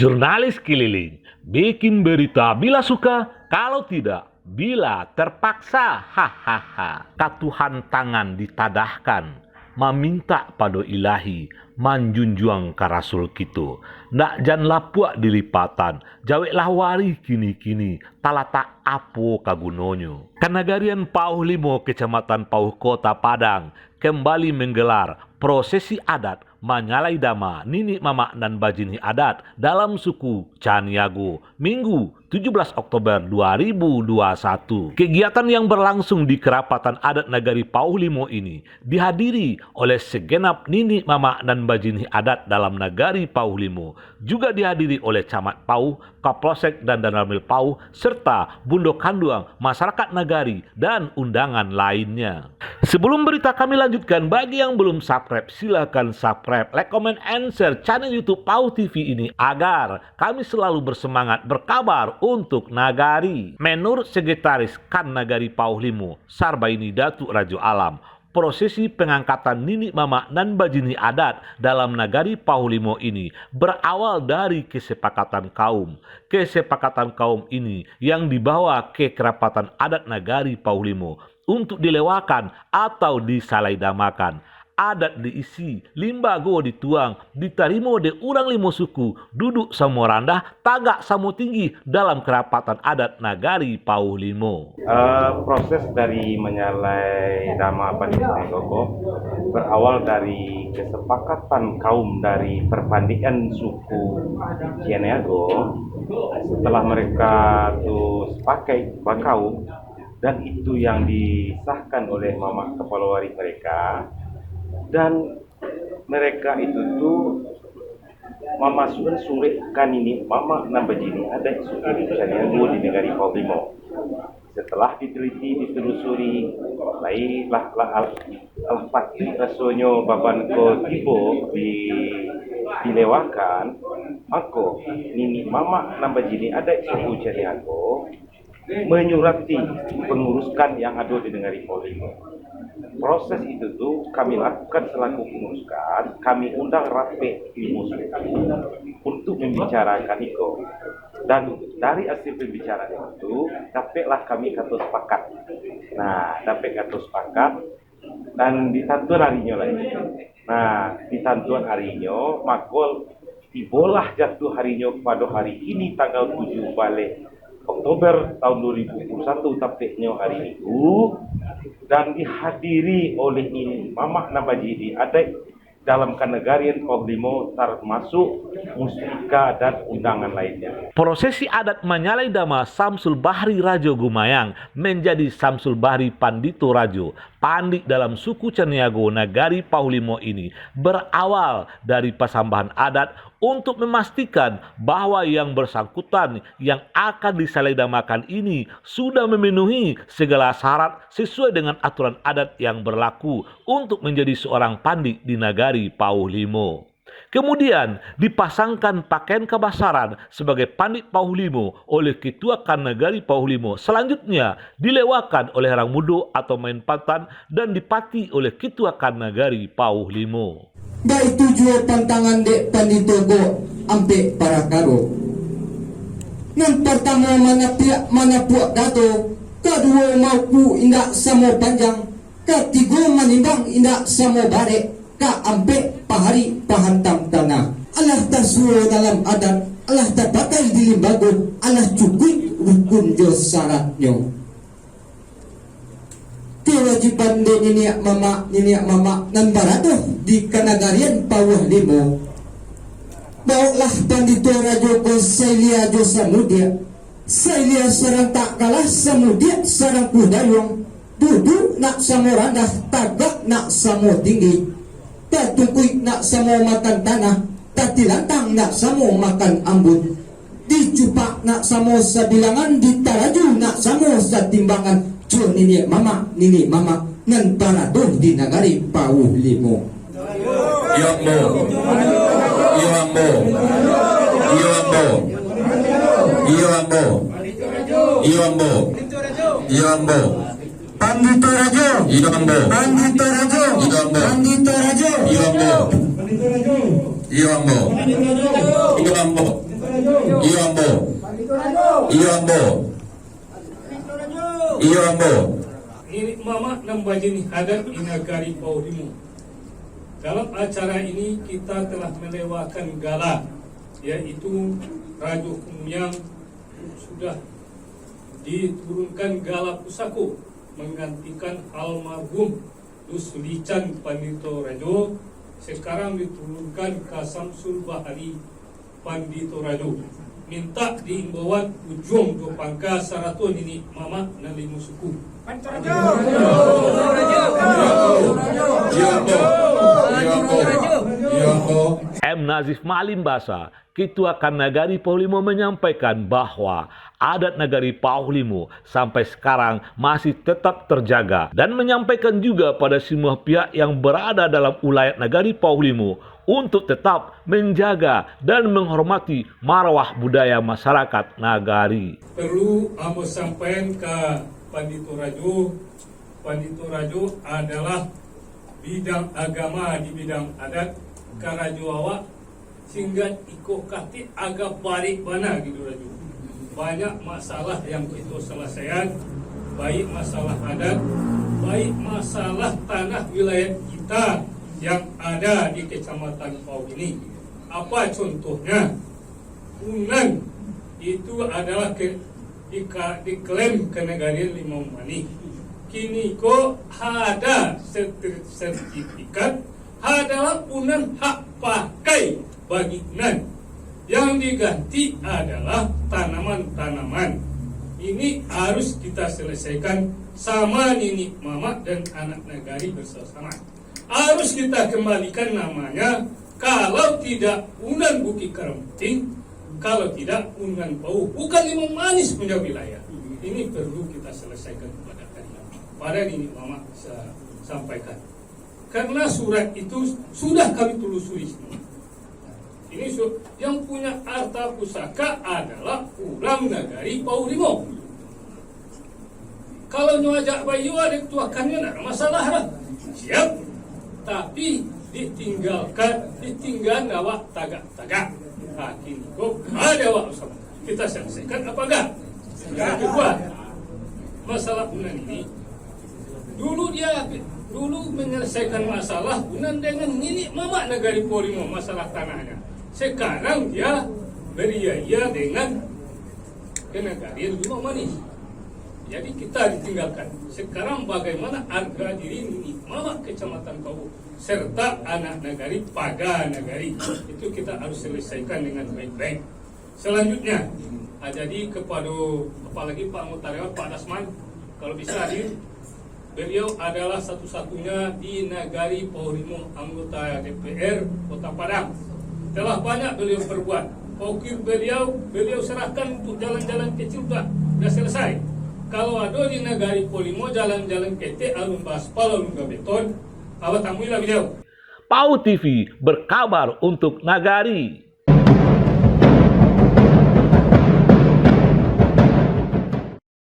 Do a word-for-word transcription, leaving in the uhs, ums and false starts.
Jurnalis kililing, bikin berita bila suka, kalau tidak, bila terpaksa. Hahaha. Ka Tuhan tangan ditadahkan, mamintak pado Ilahi, manjunjuang ka Rasul kito. Ndak jan lapuak dilipatan, jaweklah warih kini-kini, talatak apo ka gunonyo. Kanagarian Pauh Limo, Kecamatan Pauh, Kota Padang, kembali menggelar prosesi adat manyalai dama niniak mamak nan bajinih adat dalam suku Caniago, Minggu, tujuh belas Oktober dua ribu dua satu. Kegiatan yang berlangsung di Kerapatan Adat Nagari Pauh Limo ini dihadiri oleh segenap niniak mamak nan bajinih adat dalam Nagari Pauh Limo, juga dihadiri oleh Camat Pauh, Kapolsek dan Danramil Pauh, serta bundo kanduang, masyarakat nagari, dan undangan lainnya. Sebelum berita kami lanjutkan, bagi yang belum subscribe, silakan subscribe, like, comment, and share channel YouTube Pauh T V ini agar kami selalu bersemangat berkabar untuk nagari. Menurut Sekretaris Kan Nagari Pauh Limo, Sarbaini Datuk Rajo Alam, prosesi pengangkatan niniak mamak nan bajinih adat dalam Nagari Pauh Limo ini berawal dari kesepakatan kaum. Kesepakatan kaum ini yang dibawa ke Kerapatan Adat Nagari Pauh Limo untuk dilewakan atau disalaidamakan. Adat diisi, limbago dituang, ditarimo dek urang limo suku, duduk samo randah, tagak samo tinggi dalam Kerapatan Adat Nagari Pauh Limo. Eh, proses dari manyalai dama Pandito Gogo berawal dari kesepakatan kaum dari perpandian suku Caniago. Setelah mereka tu sepakai bakaum, dan itu yang disahkan oleh mamak kapalo warih mereka, dan mereka itu tu mamasuakan surek ka niniak mamak nan bajinih adat suku Caniago di Nagari Pauh Limo. Setelah diteliti, ditelusuri, lai lah, lah, lah, lah patuik rasonyo baban ko tibo di, dilewakan, mako, niniak mamak nan bajinih adat suku Caniago manyurati panguruskan yang ado di Nagari Pauh Limo. Proses itu tu kami lakukan salaku panguruskan, kami undang rapek limo suku untuk mambicarakan iko. Dan dari hasil pambicaraan itu, dapeklah kami kato sapakat. Nah, dapek kato sapakat, dan ditantuan arinyo lai. Nah, ditantuan arinyo, mako tibolah jatuah arinyo pado hari kini, tanggal tujuh baleh Oktober tahun dua ribu dua puluh satu, tapeknyo hari Minggu, dan dihadiri oleh niniak mamak nan bajinih adat dalam kanagarian Pauh Limo, tarmasuk mustika dan undangan lainnya. Prosesi adat manyalai dama Samsul Bahri Rajo Gumayang manjadi Samsul Bahri Pandito Rajo, pandik dalam suku Caniago, Nagari Pauh Limo ini berawal dari pasambahan adat untuk memastikan bahwa yang bersangkutan yang akan disalaidamakan ini sudah memenuhi segala syarat sesuai dengan aturan adat yang berlaku untuk menjadi seorang pandik di Nagari Pauh Limo. Kemudian, dipasangkan pakaian kabasaran sebagai pandik Pauh Limo oleh Ketua Kan Nagari Pauh Limo. Selanjutnya, dilewakan oleh urang mudo atau main pantan dan dipati oleh Ketua Kan Nagari Pauh Limo. Baitu juo pantangan dek Pandito ko ampek parakaro. Nan partamo manapiak manapuak dato, kaduo mauku indak samo panjang, katigo manimbang indak samo barek, kaampek paharik pahantang tanah. Alah tasuo dalam adat, alah tapakai di limbago, alah cukuik rukun jo syaratnyo. Kawajiban dek niniak mamak, niniak mamak nan baradoh di kanagarian Pauh Limo. Bawoklah Pandito Rajo ko sailia jo samudiak, sailia sarantak kalah, samudiak sarangkuh dayuang, duduak nak samo randah, tagak nak samo tinggi, tatungkuik nak samo makan tanah, tatilantang nak samo makan ambun. Dicupak nak samo sabilangan, ditaraju nak samo satimbangan, jo niniak mamak, niniak mamak nan baradoh di Nagari Pauh Limo. Iyo ambo. Iyo ambo. Iyo ambo. Iyo ambo. Iyo ambo. Iyo ambo. Pandito Rajo. Iyo ambo. Pandito Rajo. Iyo ambo. Pandito Rajo. Iyo ambo. Iyo ambo. Iyo ambo. Iyo ambo. Iyo ambo. Iyo ambo. Niniak mamak nan bajinih adat di nagari Pauh Limo. Dalam acara ini kita telah melewakan gala, yaitu Rajo Kumuyang sudah diturunkan gala pusako manggantikan almarhum Rusli Can Pandito Rajo, sekarang diturunkan ka Samsul Bahari Pandito Rajo. Mintak diimbauan ujuang jo pangka sarato niniak mamak nan limo suku. Iyo ambo. Iyo ambo. Iyo ambo. M Nazif Malim Basa, Ketua K A N Nagari Pauh Limo manyampaikan bahwa adat Nagari Pauh Limo sampai sekarang masih tetap terjaga dan menyampaikan juga pada semua pihak yang berada dalam ulayat Nagari Pauh Limo untuk tetap menjaga dan menghormati marwah budaya masyarakat nagari. Perlu ambo sampaikan ka Pandito Rajo, Pandito Rajo adalah bidang agama di bidang adat, karajo awak singgat iko katik agak barek bana gitu Rajo. Banyak masalah yang kita selesaikan, baik masalah adat, baik masalah tanah wilayah kita yang ada di Kecamatan Pauh ini. Apa contohnya? Unan itu adalah ke, dika, diklaim Kanagarian Limau Manih. Kini ko ada serti-, sertifikat adalah unan hak pakai bagi unan. Yang diganti adalah tanaman-tanaman. Ini harus kita selesaikan sama niniak mamak dan anak nagari bersama-sama. Harus kita kembalikan namanya, kalau tidak unan Bukik Karamputing, kalau tidak unan Pauh, bukan Limau Manih punya wilayah. Ini perlu kita selesaikan pada hari ini. Pada niniak mamak sa-, sampaikan. Karena surat itu sudah kami telusuri semua. Ini su-, yang punya harta pusaka adalah urang Nagari Pauh Limo. Kalau nyo ajak baiyo, ado ketuakan nyo, ndak ada masalah lah. Siap. Tapi ditinggalkan, ditinggalkan awak tagak-tagak. Nah, kini ko ada awak sama. Kita selesaikan apa enggak? Yang kedua, masalah unan ini. Dulu dia, dulu menyelesaikan masalah unan dengan niniak mamak Nagari Pauh Limo, masalah tanahnya. Sekarang dia beria-ia dengan Kanagarian Limau Manih. Jadi kita ditinggalkan. Sekarang bagaimana harga diri niniak mamak Kecamatan Pauh serta anak nagari pada nagari? Itu kita harus selesaikan dengan baik-baik. Selanjutnya, ah, jadi kepada, apalagi Pak Anggota Dewan, Pak Dasman, kalau bisa hadir, beliau adalah satu-satunya di Nagari Pauh Limo anggota D P R Kota Padang. Telah banyak beliau perbuat. Paukir beliau, beliau serahkan untuk jalan-jalan kecil sudah, sudah selesai. Kalau ada di Nagari Pauh Limo jalan-jalan ketek, alun baaspal, alun babeton, awak tamuilah beliau. Pauh T V berkabar untuk nagari.